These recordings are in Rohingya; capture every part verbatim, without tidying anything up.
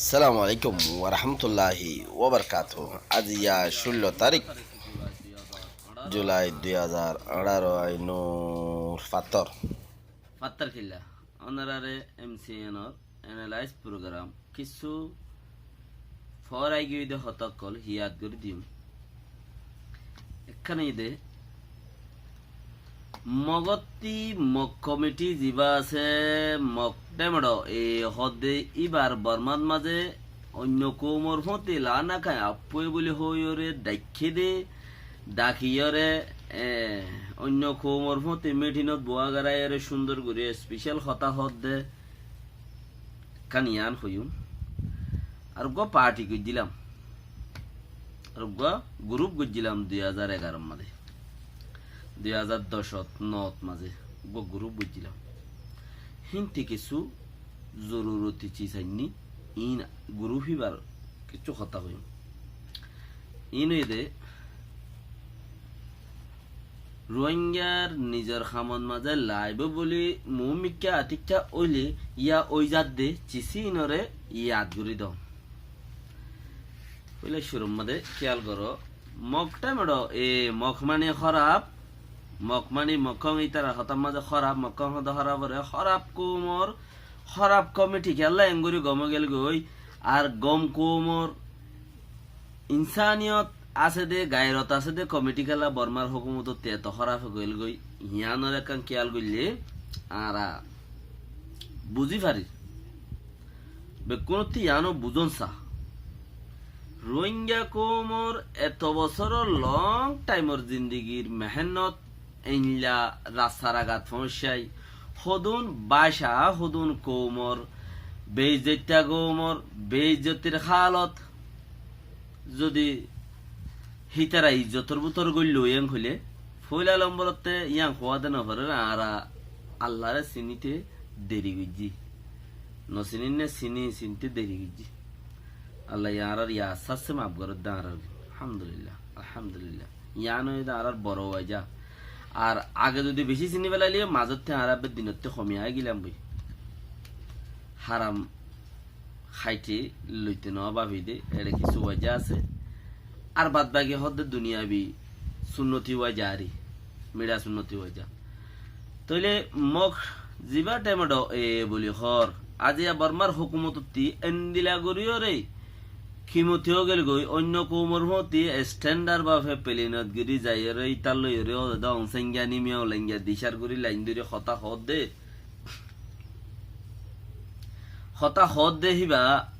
Assalamu alaikum warahmatulláhi wabarakátuhu. Aijja cúllo tarík Julai dui házar añçáro, ainor fattór. Fattór killa? Ónorare M C N or analyze program kissú foórai giyói de hotá ókkol yad gorí diyum. Ekkán óiye de Mogottí Mog komiti zibá asé, Mog Thémeço, e hoódde íbar Bormát mazé oinno koumor fúañti laána kañ affúe bóli hoóiyoré dhaikké dé, dhakiyóre, e, oinno koumor fúañti míṭhinot buá garáiyoré cúndor gorí especel hotá hoódde. Ekkán yián hoiyúm. Ar uggúa parti goijjílam. Ar uggúa gurúp goijjílam dui házar egarot mazé. Dui házar doc ot, no ot mazé uggúa gurúp goijjílam. Hínti kissú zoruroti sis ainní, iín gurúp íbar kissú hotá hoiyúm. Iín óiye de Ruáingar nizor hamot mazé laibóu bóli muúmikká atikká óile yá óizadde sis íinoré yad gorí doón. Óile cúrur mazé kiyál goró, Mog Thémeço, e, Mog mani hóraf, Mog mani Mog Kóng ítarar hotár mazé hóraf, Mog Kóng hoódde hóraforé, hóraf koumor, hóraf komiti kiyólla engorí gom ói gelgói, ar gom koumor insaniyot asé dé, gairot asé dé komiti kiyólla Bormár hókumotottí eto hóraf ói gelgói, yiánor ekkán kiyál goillé añára buzí farir. Bekkúnottí yiáno buzón sa. Ruáinga koumor eto bosóror long thaimor zindigir mehénnot, eilla rastar agat foóñiccái, hodún báca, hodún koumor, beizzoitta koumor, beizzotir hálot, zodi hítara izzotor bútore goilló yían hoilé, foóila lomborotte yían hoóade nofarér, añára Allaré siníte deri goijjí. Nosinír né, siní, siníte deri goijjí. Allaye añárar yá sásse maf gorédde añárar. Alhamdulillah, alhamdulillah. Yián óiye de añárar boro waja. Ar age zodi bicí siní felailé, mazotte añára ebbe dinotte homi aigílam boi. Haram háite loite no báfi de, eçe kissú waja asé. Ar bad baki hoódde duniyabi sunnoti waja ari, miçá sunnoti waja. Tóile Mog zibá Thémeço e buli hoór, aziya Bormár hókumotottí endila goríyoré kimoti ói gelgói, oinno koumor fúañti esthéndar bafe pelenot gorí zaiyoré ítar loiyoré ódede onsainga nimiya olainga dicár gorí lain dóri hotá hoódde. Hotá hoódde híba,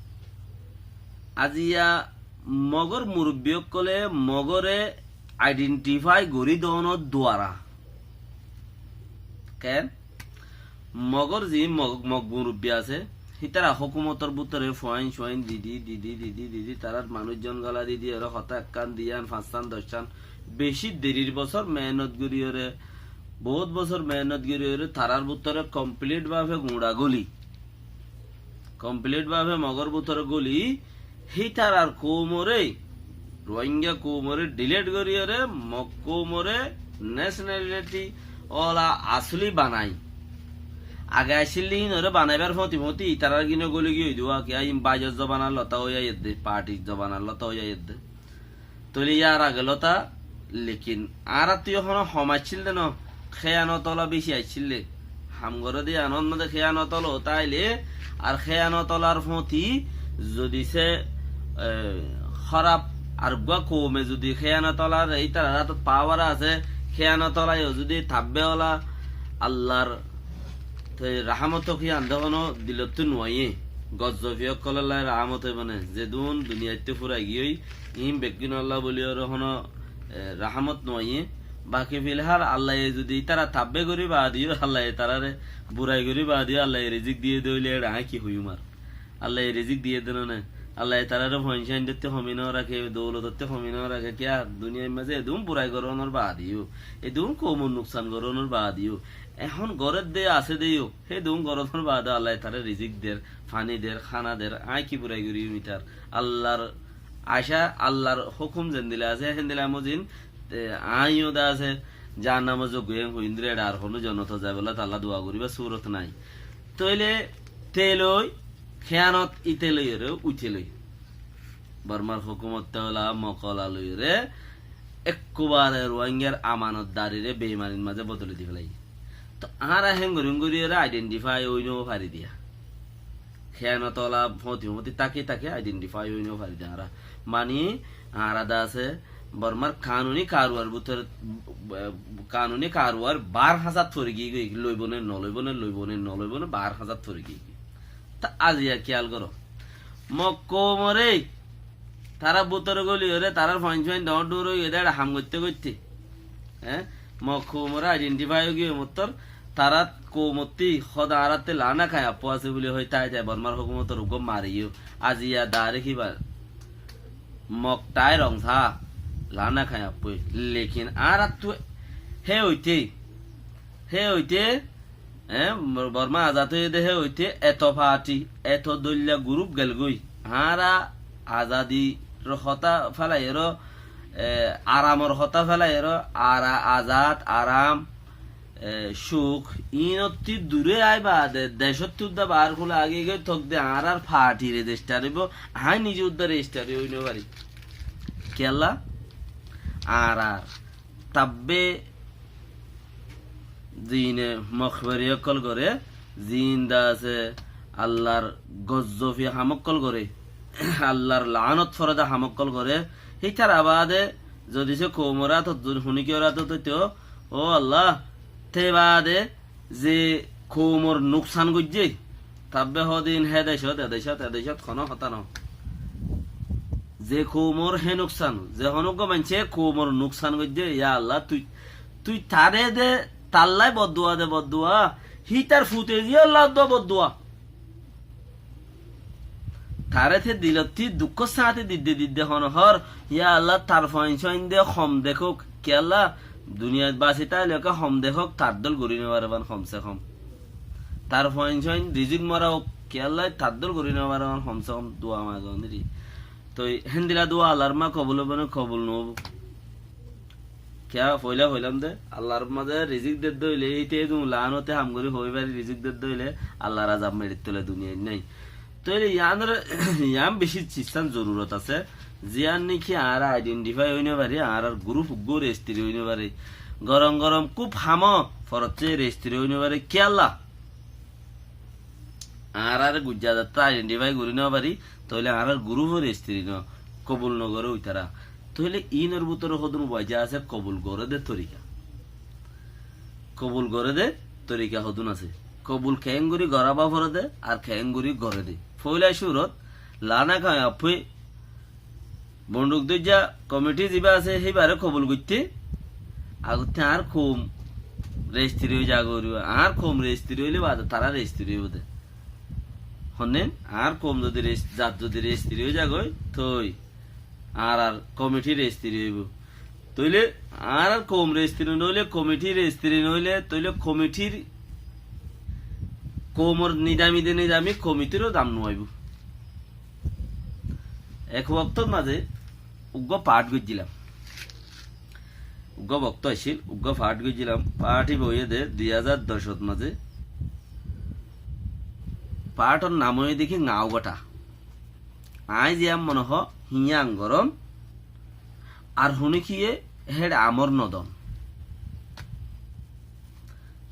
aziya Mogor murubbi ókkolé Mogoré aidhentifái gorí doónor duara. Ken? Mogor ziín Mog, Mog murubbi asé, hítara hókumotor bútore fuain-suain didi, didi, didi, didi, tarár manúic zon gala didi, ere hotá ekkán, duiyán, fañssán, doccán, bicí derir bosór meénnot goríyoré, boóut bosór meénnot goríyoré, tarár bútore komplít bafe guñça góli, komplít bafe Mogor bútore góli, hítarar koumoré, Ruáinga koumoré dhilét goríyoré, Mog koumoré nésneliti ola asóli banai. Age accíl de híinoré banaibár fúañti fúañti ítarar gíno góli giyói de, kiyá híin báizor zobanar lotá ói aiyér de, partir zobanar lotá ói aiyér de. Tóile yár age lotá, lekin añárattú yó honó hom accíl de noó, héyanot ola bicí accíl de. Ham goré de yián ot mazé héyanot ola óta ailé, ar héyanot olar fúañti zodi se, e, hóraf ar uggúa koume zodi héyanot olar, ítarar átot pawar asé, héyanot ola yó zodi tabbe ola, Allar te rahámot ókkol yían de honó dilottú nuaiyé. Gozzofi ókkolólla rahámot óibo né, zedún duniyaittú furai giyói, iín beggúnolla bóliyoré honó, e, rahámot nuaiyé. Baki filhál Allaye zodi ítara tabbe gorí baade yó, Allaye taráre burai gorí baade yó, Allaye rizik diyé de óile eçe aññí ki hoiyúm ar? Allaye rizik diyé de noó né? Allaye taráre foinsá aindottú homi no raké, doulotottú homi no raké, kiyá duniyair mazé edún burai gorónor baade yó, edún koumor nuksan gorónor baade yó, ehón gorédde asé de yó, hé edún gorónor baade Allaye tará rizik der, faní der, hána der, aññí ki burai goríyum ítar? Allar acá, Allar hókum zendila asé, héndila mozin, te aññí yó de asé, jahannamor zoggu en hoiyúm de, eçe ar honó jonnotot zaibólla talla dua goríbar surot nái. Tóile telói Héyanot íte loiyóre uite loi. Bormar hókumotte óla mokola loiyóre ekkubare Ruáingar amanotdarire beimanir mazé bodoli di félaiye. Toi añára héngorí héngorí óre aidhentifai ói no fari diya. Héyanot óla fóti fóti táki táki aidhentifai ói no fari diya añára. Mani añára de asé Bormar kanuni karuar bútore, kanuni karuar bar házat fori giyé goi, loibo né no loibo né, loibo né no loibo né, bar házat fori giyé goi. Toi aziya kiyal goró. Mok koumoré, tará bútore goli óre, tarár fuain fuain dhoóñr dhoóñr ói óde, eçe ham goitté goitté. Hé? Mok koumoré aidhentifai ói giyé mottor, tará koumottí hoda añárattí lana kai appó asé buli hoi tai tai Bormar hókumotor uggúa mariyó. Aziya dare kibar. Mok tai rong sa, lana kai appói. Lekin añárattu hé óite, hé óite, eh, Borma azad óiye de hé óite eto parti, eto doilla gurup gelgói. Añára azadir hotá félaiyoró, eh, aramor hotá félaiyoró, ara-, azad, aram, e, cuk, iínottí duré aái baade, decóttu udda baár kúla agigói tók de añárár fathi rejistar óibo, aññí nize udda rejistar ói no fari. Kiyólla? Añárár tabbe ziíne mokferi ókkol goré, ziín de asé Allar gozzofi ham ókkol goré, Allar laánot fore de ham ókkol goré, hítara baade zodi se koumor átot, zodi huníkiyór átot óito, ó Alla, te baade ze koumor nuksan goijjé, tabbe hodin hé decót, e decót, e decót, honó hotá no. Ze koumor hé nuksan, ze honó uggúa maincé koumor nuksan goijjé, ya Alla, tui, tui taré de, tallái boddua de boddua, hítar fute ziyólla uddua boddua. Taré te dilottí dukkór sáñte didde didde hon hoór, ya Alla, tar fuain suain de hom dekók, kiyólla, duniyait basi táile eké hom dekók, tar dóil gorí no fare fán hom se hom. Tar fuain suain rizik mora ók, kiyólla, tar dóil gorí no fare fán hom se hom dua mago niri. Toi héndilla dua Allar ma kobul óibo né, kobul no óibo? Kiyá foila hoilam de, Allar mazé rizik dedde óile, íte edún laánote ham gorí hoi fari rizik dedde óile, Allar azab meçit tole duniyait nái. Tóile yiánor, yián bicí siccán zorurot asé, ziyán niki añára aidhentifai ói no fari, añárár gurup uggúa rejistri ói no fari. Gorom gorom kúb hamó forot se rejistri ói no fari, kiyólla? Añáráre guijja zattá aidhentifai gorí no fari, tóile añárár gurufór rejistri no, kobul no goré uitará. Tóile iínor bútore hodún waja asé kobul goré de torika. Kobul goré de torika hodún asé. Kobul keéngorí gorá ba fore de, ar keéngorí goré de. Foila cúrot, lana kaiyaffúe bonduk dóijja komiti zibá asé, híbaré kobul goitté, agottí añár koum rejistri ói zagói, añár koum rejistri óile baade tará rejistri óibo de. Honné, añár koum zodi rej-, zat zodi rejistri ói zagói, toi añárár komiti rejistri óibo. Tóile añárár koum rejistri noóile, komiti rejistri noóile, tóile komitir, koumor nizami de nizami komitiró dam no aibó. Ek woktór mazé uggúa path goijjílam. Uggúa wokto accíl, uggúa path goijjílam. Path íba óiye de dui házar doc ot mazé. Pathor nam óiye de ki Ngaógatha. Aññí ziyán mone hoó, híyan gorón, ar huníkiye héçe amor nodon.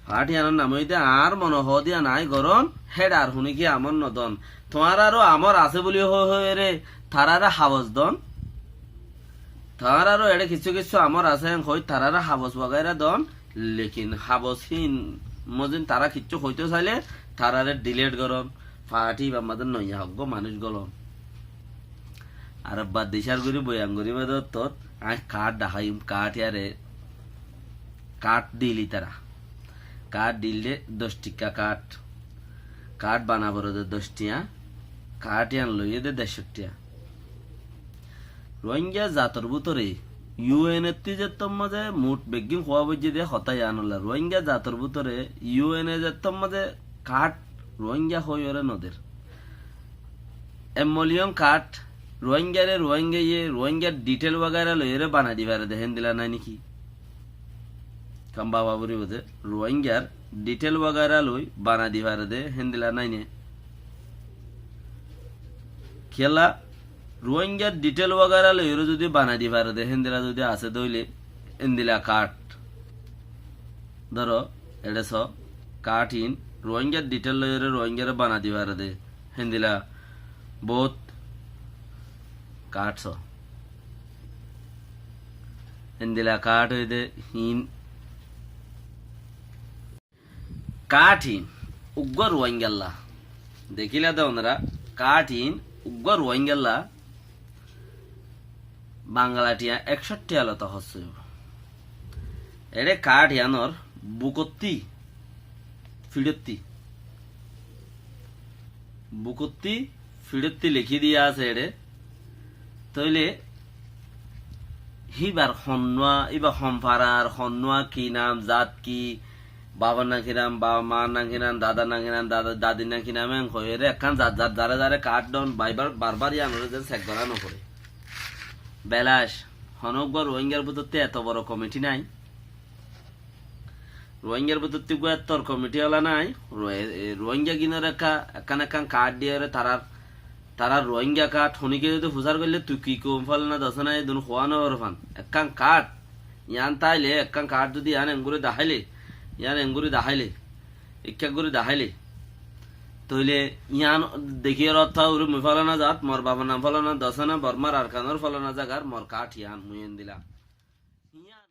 Fathi yíanor nam óiye de añár mone hoó de yían aññí gorón, héçe ar huníkiye amor nodon. Tuáñraró amor asé buli hoi hoiyóre taráre habos don. Tuáñraró eçé kissú kissú amor asé en hoi taráre habos wagaira don. Lekin habos hín mozin tará kiccú hoitó sailé taráre dhilet gorón. Fathi íbar mazé noiya hoggúa manúic golon. Ar ebbar dicár gorí boyan gorí bade ottót aññí kath dhaháiyum, kath yáre, kath dhil ítara. Kath dhil de doc thikka kath. Kath bana fore de doc thiañ, kath yían loiyé de dercó thiañ. Ruáingga zator bútore U N ottú zettór mazé mut beggín hoóa foijjé de hotá yián ólla. Ruáingga zator bútore U N e zettór mazé kath Ruáingga hoiyóre noder. Ek miliyon kath Ruáinggare Ruáinggaye Ruáinggar dhithel wagaira loiyóre banai di fare de héndilla nái né ki? Kam baba foribó de Ruáinggar dhithel wagaira loi banai di fare de héndilla nái né? Kiyólla, Ruáingar dithel wagera loiyóre zodi banai di fare de, héndilla zodi asé de óile, héndilla kath. Dóro, eçé só, kath iín, Ruáingar dithel loiyóre Ruáingare banai di fare de, héndilla bout kath só. Héndilla kath óiye de híin. Kath iín uggúa Ruáingalla. Dekíla de onora, kath iín uggúa Ruáingalla. Bangla thiañ ekcó thiañ lota hossó óibo. Eçé kath iánor bukottí, fiçottí, bukottí, fiçottí lekí diya asé eçé. Tóile híbar honnúa, íba hon farar, honnúa ki nam, zat ki, babar nam ki nam, ba-, mar nam ki nam, dadar nam ki nam, dada-, dadir nam ki nam, en hoiyóre ekkán zat zat zare zare kath don baibar, barbar iánore zen sek gorá no fore. Belac, honó uggúa Ruáingar bútotti eto boro komiti nái. Ruáingar bútotti uggúa ettór komiti ola nái. Ru-, e, e, Ruáinga gínore ekka, ekkán ekkán kath diyóre tarar, tarar Ruáinga kath, honíkka zodi fusár goille tui ki koum, folana dosana, edún hoá no fore fan. Ekkán kath, ián táile, ekkán kath zodi ián engori daháile, ián engori daháile, ikká gori daháile, tóile ián dekíyore ottá ure mui folana zat, mor babar nam folana dosana, Bormar Arkanor folana zagar, mor kath ián mui endilla.